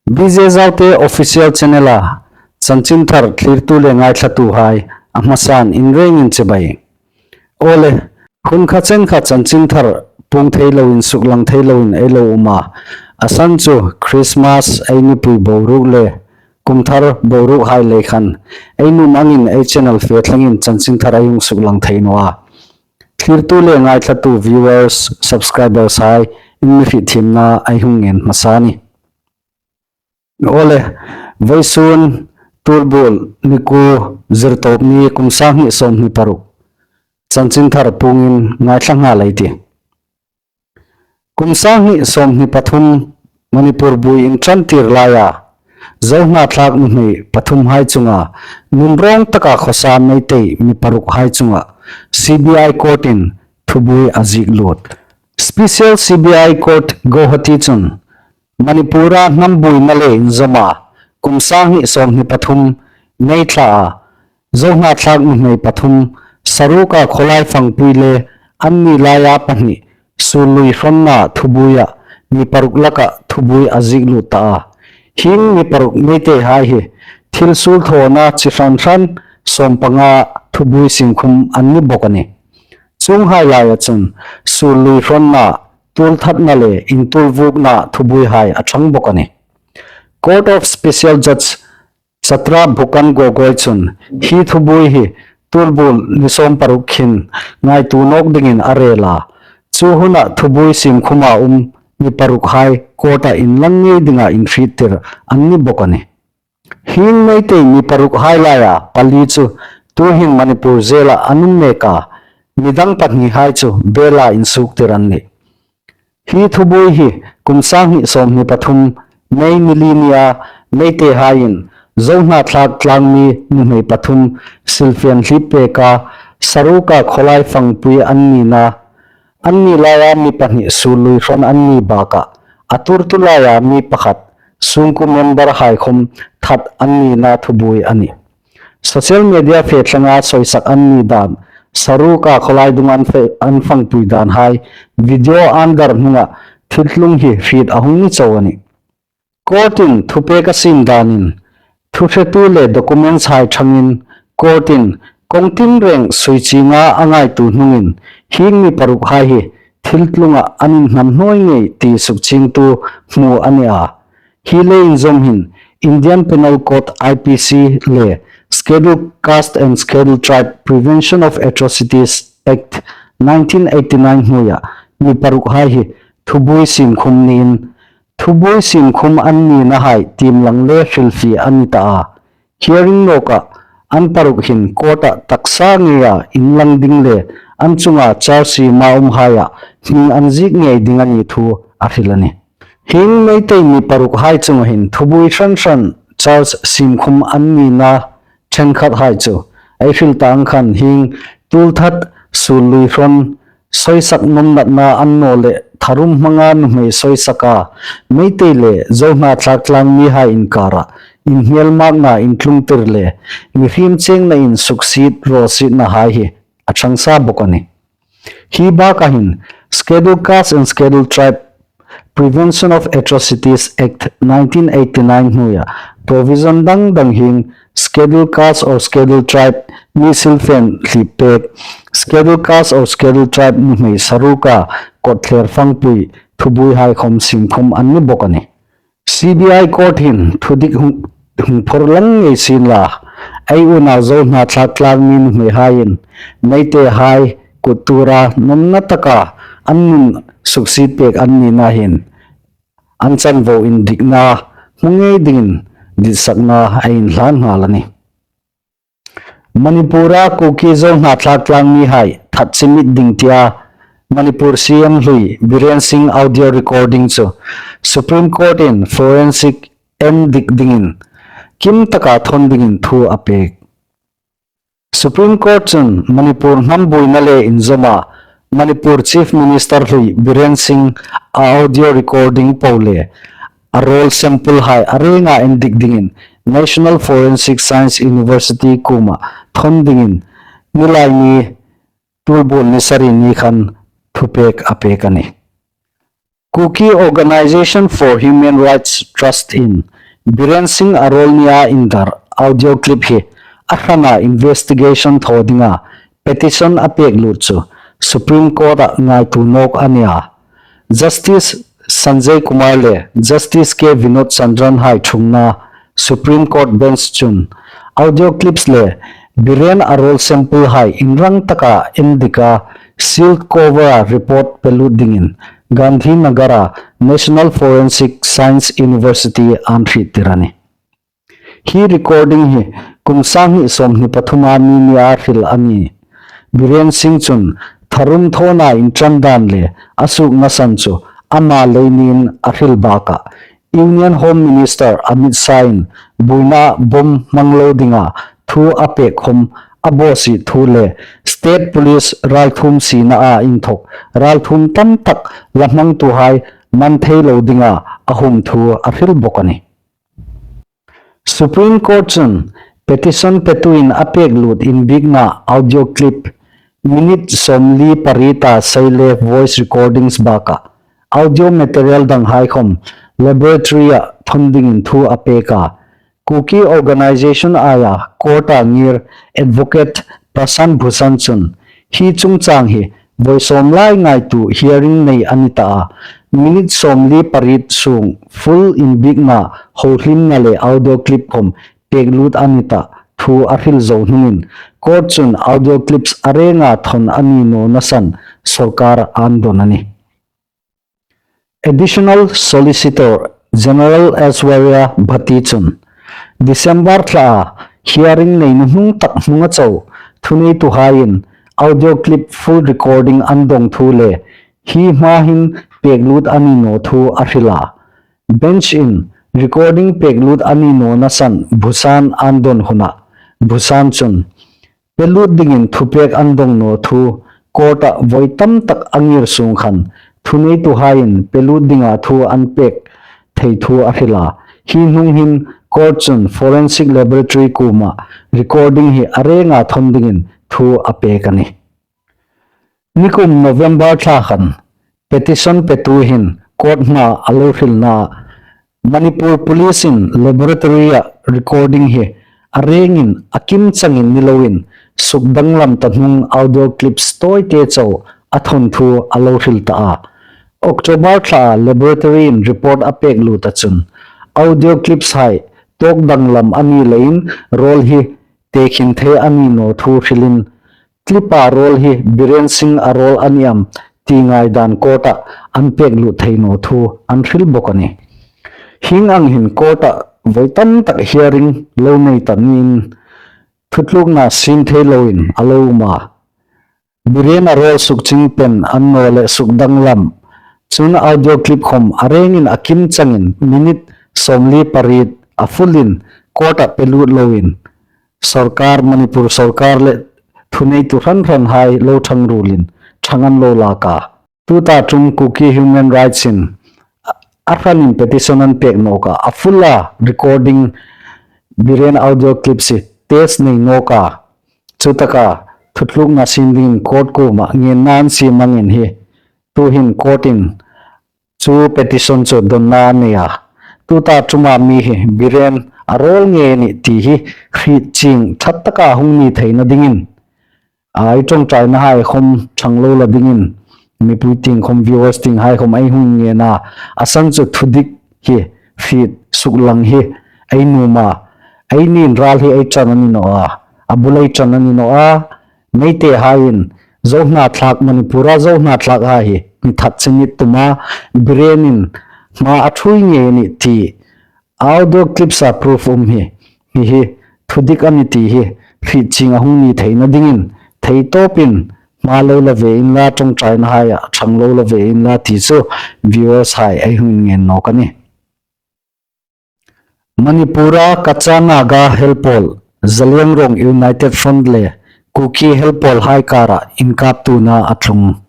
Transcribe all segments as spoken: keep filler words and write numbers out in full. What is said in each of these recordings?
B J Zaute Official Channel-a chanchinthar thlirtu le ngaithlatuhai a hmasan inrengin chibai. Awle, hun kha chen kha chanchinthar puong thei loin, suklang thei loin ei lo um a. A san chu Christmas ei nipui boruok le kumthar boruokhai lei khan ei nuom angin ei channel fe thlengin chanchinthar ei hung suklang thei naw a. Thlirtu le ngaithlatu viewers, subscribers hai, in mi hriet thiemna ei hung ngen hmasa a nih. Awle, vawisun, Tulbuol, ni kuo, Zirtawpni, kum sang hni sawmhni paruk. Chanchinthar puongin ngaithla nghal ei tih. Kum sang hni sawmhni pathum, Manipur buoi inṭantir laia Zo hnathlak nuhmei pathumhai chunga nunrâwng taka khawsa Meitei mi parukhai chunga C B I Court-in thubuoi a ziek lût. Special C B I Court Guwahati chun Manipur-a hnam buoina le inzawma kum sang hni sawmhni pathum May thlaa Zo hnathlak nuhmei pathum, Saruka khawlai fangpui le anni laia pahni, suol lui hronna thubuoia mi paruk laka thubuoi a ziek lût ta a. Hieng mi paruk Meiteihai hi thil suol thawna chi hran hran sawmpanga thubuoi siemkhum an ni bawk a nih. Chuonghai laia chun suol lui hronna, tuolthatna le intuolvuokna thubuoihai a ṭhang bawk a nih. Court of Special Judge Chatra Bhukan Gogoi chun hi thubuoi hi Tulbuol ni sawmparuk khin ngaituo nawk dingin a rêl a, chu huna thubuoi siemkhuma um mi parukhai court-a inlang ngei dinga inhriettir an ni bawk a nih. Hieng Meitei mi parukhai laia pali chu tuhin Manipur jail-a an um mêk a, midang pahnihai chu bail-a insuoktir an nih. Hi thubuoi hi kum sang hni sawmhni pathum May ni li nia Meiteihaiin Zo hnathlak tlangmi nuhmei pathum silfen hlip pêka Saruka khawlai fangpui an nina, anni laia mi pahni suol lui hrawn an ni bâka a tuortu laia mi pakhat sûngkuo memberhai khawm that an nina thubuoi a nih. Social media fe thlanga sawisak an ni dân, Saruka khawlai dung an fangpui dânhai video an dar hnunga thiltlung hi hriet a hung ni chau a nih. Court-in thupêk a siem dânin, thuhretu le documents-hai ṭhangin court-in kawng tinrêng suichienga a ngaituo hnungin hieng mi parukhai hi thiltlunga an inhnamhnawi ngei ti sukchiengtu hmu a ni a. Hi le inzawm hin Indian Penal Code, I P C, le Scheduled Caste and Scheduled Tribe Prevention of Atrocities Act nineteen eighty nine hnuoia mi parukhai hi thubuoi siemkhum niin, thubuoi siemkhum an ninahai tiemlang le hrilfie a ni ta a. Hearing nâwka an paruk hin court-a taksa ngeia inlang ding le an chunga charge siema umhaia hming an ziek ngei ding a ni thu a hril a nih. Hieng Meitei mi parukhai chunga hin thubuoi hran hran charge siemkhum an nina ṭhenkhathai chu ei hril ta ang khan hieng tuolthat, suol lui hrawn, sawisak nuom natna annawleh tharum hmanga nuhmei sawisaka Meitei le Zo hnathlak tlangmihai inkâra inhmêlmâkna intlungtir le mihriem chêngna insuksiet rawsietnahai hi a ṭhang sa bawk a nih. Hi bâka hin Scheduled Caste and Scheduled Tribe Prevention of Atrocities Act nineteen eighty nine hnuoia provision dang dang hieng Scheduled Caste or Scheduled Tribe mi silfen hlip pêk, Scheduled Caste or Scheduled Tribe nuhmei Saruka kawtthler fangpui thubuoihai khawm siemkhum an ni bawk a nih. C B I Court hin thudik hung phur lang ngei sienla, ei unau Zo hnathlak tlangmi nuhmeihaiin Meiteihai kuttuora nuomna taka an nun suksiet pêk an nina hin an chanvo indikna hmu ngei dingin ditsakna ei inhlân nghal a nih. Manipur-a Kuki Zo hnathlak tlangmihai that chimit ding tia Manipur C M hlui Biren Singh audio recording chu Supreme Court-in forensic endik dingin kim taka thawn dingin thu a pêk. Supreme Court chun Manipur hnam buoina le inzawma Manipur Chief Minister hlui Biren Singh-a audio recording po le a rawl sample-hai a rênga endik dingin National Forensic Science University kuoma thawn dingin Nilaini, Tulbuol ni sari ni khan thupêk a pêk a nih. Kuki Organisation for Human Rights Trust-in Biren Singh a rawl nia indar audio clip hi a hrana investigation thaw dinga petition a pek lut chu Supreme Court-a ngaituo nawk a nia. Justice Sanjay Kumar le Justice K Vinod Chandran hai ṭhungna Supreme Court bench chun audio clips le Biren a rawl sample hai inrang taka endika sealed cover-a report pe lut dingin Gandhinagar-a National Forensic Science University an hriettir a nih. Hi recording hi kum sang hni sawmhni pathuma mi nia hril a nih. Biren Singh chun tharum thawna inṭan dan le a suokna san chu ama lei niin a hril bakah Union Home Minister Amit Shah-in buoina bomb hmang lo dinga thu a pek khawm a bawsiet thu le State Police ralthuom sienaa inthawk ralthuom tam tak la hmangtuhai man thei lo dinga a hum thu a hril bawk a nih. Supreme Court chun petition petuin a pek lut inbiekna audio clip minute sawmli pariet-a sei le voice recordings bakah audio material danghai khawm laboratory-a thawn dingin thu a pek a. Kuki Organisation aia court-a ngir advocate Prashant Bhushan chun hi chungchang hi vawi sawm lai ngaituo hearing nei a ni ta a, minute sawmli pariet sung full inbiekna hohlimna le audio clip khawm pek lut a ni ta thu a hril zo hnungin court chun audio clips a renga thawn a ni nawna san sawrkar an dawn a nih. Additional Solicitor General Aishwarya Bhati chun December thlaa hearing neina hnung tak hnunga chau thuneituhaiin audio clip full recording an dawng thu le hi hma hin pek lut a ni naw thu a hril a. Bench-in recording pek lut a ni nawna san Bhushan an dawn hunah Bhushan chun pe lut dingin thupek an dawng naw thu court-a vawi tam tak a ngir sung khan thuneituhaiin pe lut dinga thu an pek thei thu a hril a. Hi hnung hin court chun forensic laboratory kuoma recording hi a renga thawn dingin thu a pek a nih. Nikum November thla khan petition petu hin court hmaa a lo hrilna Manipur Police-in laboratory-a recording hi a rengin a kimchangin ni loin sukdanglam ta hnung audio clips tawite chau a thawn thu a lo hril ta a. October thlaa laboratory-in report a pek luta chun audio clips hai tawk danglam a ni leiin rawl hi tekhin thei a ni naw thu hrilin clip-a rawl hi Biren Singh-a rawl a ni am ti ngaidan court-a an pek lut thei naw thu an hril bawk a nih. Hieng ang hin court-a vawi tam tak hearing lo nei ta niin thutlukna siem thei loin a lo um a. Biren-a rawl sukching pen an naw le sukdanglam chun audio clip khawm a rengin a kimchangin minute sawmli pariet a full-in court-a pe lut loin sawrkar, Manipur sawrkar le thuneitu hran hranhai lo ṭhang ruolin ṭhang an lo lak a. Tuta ṭum Kuki Human Rights-in a hranin petition an pek nawk a, a full-a recording Biren audio clips hi test nei nawk a. Chutaka thutlukna siem dingin court kuoma ngenna an siem angin hi tuhin court-in chu petition chu dawnna a nei a. Tuta ṭuma mi hi Biren-a rawl ngei a nih ti hi hriet chieng ṭha taka hung ni theina dingin ei ṭawngṭainahai khawm ṭhang lo la dingin mipui tieng khawm, viewers tienghai khawm ei hung ngen a. A san chu thudik hi hriet suklang hi ei nuom a. Einiin ral hi ei ṭan a ni naw a, a bul ei ṭan a ni naw a. Meiteihaiin Zo hnathlak, Manipur-a Zo hnathlakhai hi mi that chingit tuma Biren-in hma a ṭhuoi ngei a nih ti audio clips-a proof um hi, hi hi thudik a nih ti hi hriet chieng a hung ni theina dingin thei tawpin hma lo la ve inla, ṭawngṭainahaia ṭhang lo la ve inla ti chu viewers-hai ei hung ngen nawk a nih. Manipur-a Kacha Naga helpawl, Zeliangrong United Front le Kuki helpawlhai kara inkaptuona a tlung.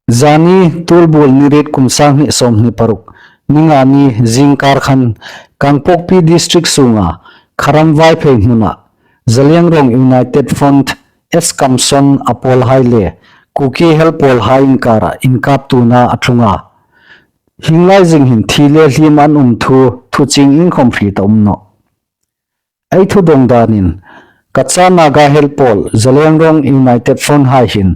Zani, Tulbul ni riet, kum sang hni sawmhni paruk, Ningani zingkar khan Kangpokpi District sunga Kharam Vaiphei hmuna Zeliangrong United Front S Kamson-a pawlhai le Kuki helpawlhai inkara inkaptuona a tlung a. Hieng lai zing hin thi le hlim an um thu, thu chieng ieng khawm hriet a um nawh. Ei thu dawng danin, Kacha Naga helpawl, Zeliangrong United Front hai hin,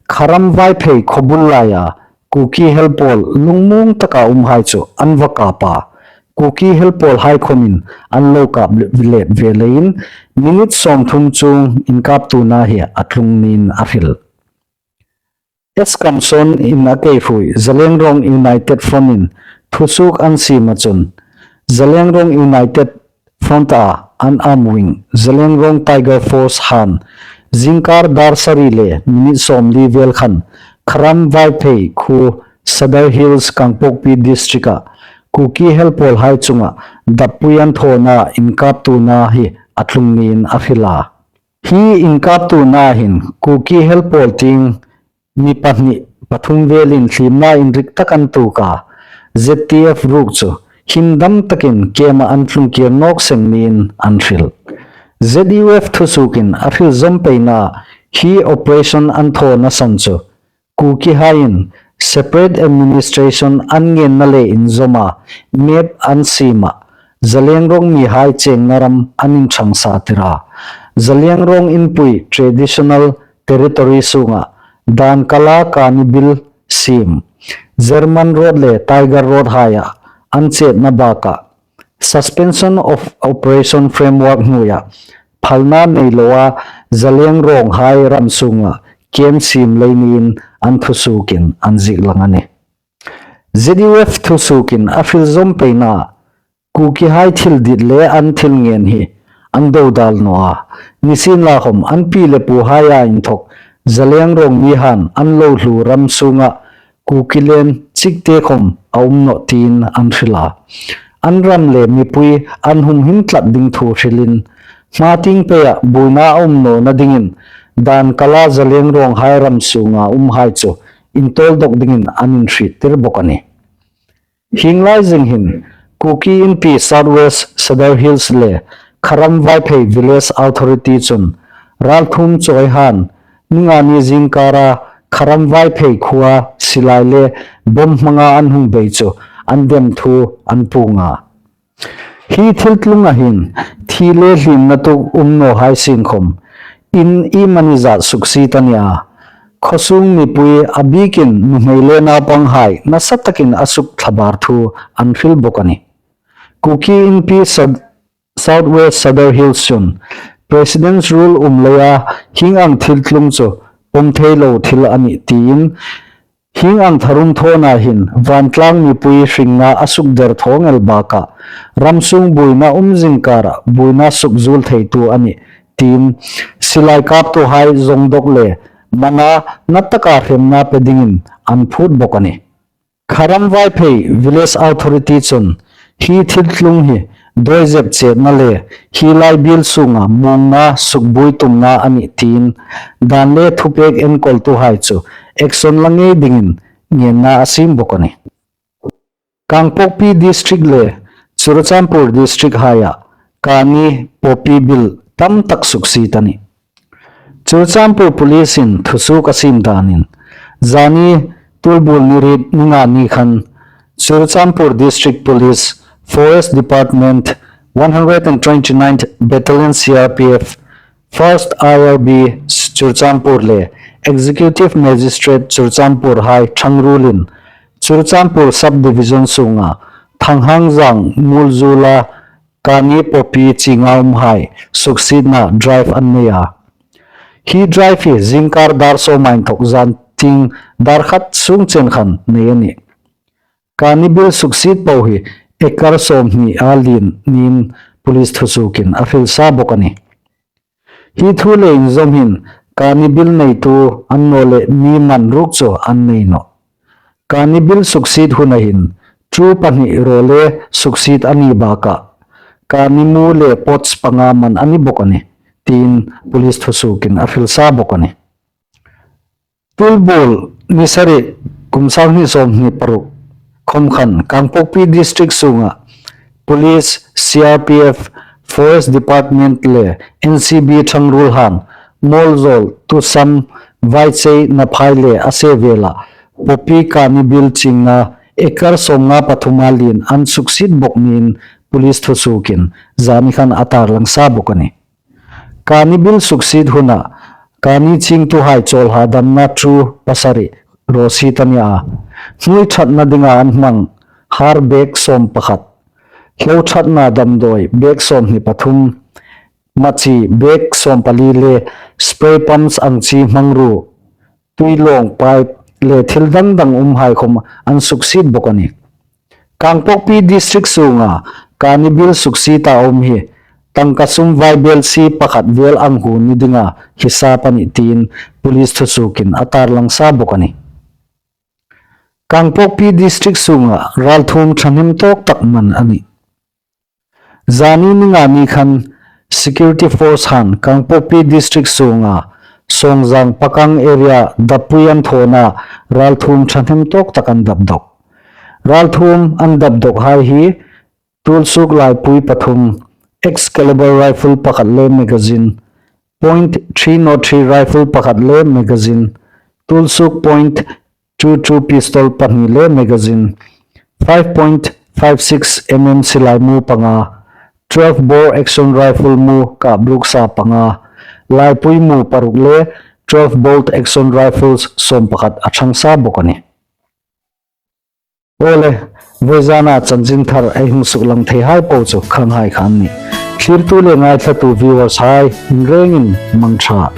Kharam Vaiphei khaw bul laia, Kuki helpawl lungmuong taka umhai chu an va kap a. Kuki helpawl hai khawmin an lo kap let ve leiin, minute sawmthum chuong inkaptuona hi a tlung niin a hril. S Kamson-in a keihuoi, Zeliangrong United Front-in thusuok an siema chun, Zeliangrong United Front-a an arm wing, Zeliangrong Tiger Force han, zingkar dar sari le minute sawmli vel khan, Kharam Vaiphei khuo, Sadar Hills, Kangpokpi District-a, Kuki helpawl hai chunga dappui an thawna inkaptuona hi a tlung niin a hril a. Hi inkaptuona hin Kuki helpawl tieng mi pahni pathum velin hliemna inrik tak an tuok a, Z T F ruok chu himdam takin camp-a an tlung kir nawk seng niin an hril. Z U F thusuokin a hril zawm peina hi operation an thawna san chu Kukihaiin separate administration an ngenna le inzawma map an siema, Zeliangrong mihai chengna ram an inṭhangsa tir a. Zeliangrong inpui traditional territory sunga dan kala Kani Bill siem, German Road le Tiger Road haia an chetna baka Suspension of Operation framework hnuoia phalna nei loa Zeliangrong hai ram sunga camp siem lei niin an thusuokin an ziek lang a nih. Z U F thusuokin a hril zawm peina Kukihai thil dit le an thil ngen hi an dodal naw a. Nisienlakhawm an pi le puhaia inthawk Zeliangrong mihan an lo hluo ram sunga Kuki lien chikte khawm a um nawh tiin an hril a. An ram le mipui an humhim tlat ding thu hrilin, hma tieng peia buoina a um nawna dingin dan kala Zeliangrong hai ram sunga umhai chu intawl dawk dingin an inhriettir bawk a nih. Hieng lai zing hin Kuki Inpi South West Sadar Hills le Kharam Vaiphei Village Authority chun ralthuom chawihan ningani zingkara Kharam Vaiphei khuoa silai le bomb hmanga an hung bei chu an dem thu an puong a. Hi thil tlunga hin thi le hliemna tuok um nawhai sienkhawm in iemani zat suksiet a ni a. Khawsung mipui a bikin nuhmei le naupanghai nasa takin a sukthlabar thu an hril bawk a nih. Kuki Inpi Sad-, South West Sadar Hills chun President's Rule um leia hieng ang thil tlung chu pawm thei lo thil a nih tiin, hieng ang tharum thawna hin vantlang mipui hringna a sukder thawng el baka ram sung buoina um zingkara buoina sukzuol theitu a nih tiin, silai kaptuhai zawng dawk le mana na taka hremna pe dingin an phut bawk a nih. Kharam Vaiphei Village Authority chun hi thil tlung hi dawizep chetna le hi lai biel sunga muongna sukbuoi tumna a nih tiin dan le thupek enkawltuhai chu action la ngei dingin ngenna a siem bawk a nih. Kangpokpi District le Churachandpur District haia Kani Poppy Bill tam tak suksiet a nih. Churachandpur Police-in thusuok a siem danin, zani Tulbuol ni riet ningani khan Churachandpur District Police, Forest Department, one hundred and twenty-ninth Battalion C R P F, First I R B Churachandpur le Executive Magistrate Churachandpur hai ṭhangruolin Churachandpur Sub-Division sunga Thanghangzang Muolzuola Kani Poppy chienga umhai suksietna drive an nei a. Hi drive hi zingkar dar sawm inthawk zan tieng dar khat sung chen khan nei a nih. Kani Bill suksiet po hi acre sawmhni a lien niin police thusuokin a hril sa bawk a nih. Hi thu le inzawm hin Kani Bill neitu an naw le mi man ruok chu an nei nawh. Kani Bill suksiet huna hin ṭu pahni raw le suksiet a ni baka Kani mu le pots panga man a ni bawk a nih, tiin police thusuokin a hril sa bawk a nih. Tulbuol ni sari kum sanghni sawmhni paruk khom khan Kangpokpi District sunga Police, C R P F, Forest Department le N C B ṭhangruolhan Muolzawl, Tusam, Vaichei, Naphai le a sevela Poppy Kani Bill chienga acre sawmnga pathuma lien an suksiet bawk niin police thusuokin zani khan a tarlang sa bawk a nih. Kani bil suksiet huna kani chingtuhai chawlhadamna ṭhu pasari raw sie ta ni a, hnuoi ṭhatna dinga an hmang har bag sawm pakhat, hlo ṭhatna damdawi bag sawmhni pathum, machi bag sawmpali le spray pumps ang chi hmangruo, tui lawng pipe le thil dang dang umhai khawm an suksiet bawk a nih. Kangpokpi District sunga kani bil suksieta um hi tangka sum vaibelsie pakhat vel ang hu ni dinga hisap a nih tiin police thusuokin a tarlang sa bawk a nih. Kangpokpi District sunga ralthuom ṭhahnem tawk tak man a nih. Zani ni nga ni khan security force han Kangpokpi District sunga Songzang Pakang area dappui an thawna ralthuom ṭhahnem tawk tak an dap dawk. Ralthuom an dap dawkhai hi tuolsuok laipui pathum, Excalibur rifle pakhat le magazine, point three nought three rifle pakhat le magazine, tuolsuok point two two pistol pahni le magazine, five point five six mm silai mu panga, twelve bore action rifle mu kap ruk sa panga, laipui mu paruk le twelve bolt action rifles sawm pakhat a ṭhang sa bawk a nih. Awle, vawizana chanchin thar ei hung suklang theihai po chu khanghai kha an nih. Thlirtu le ngaithlatu viewers hai, in rengin mangṭha.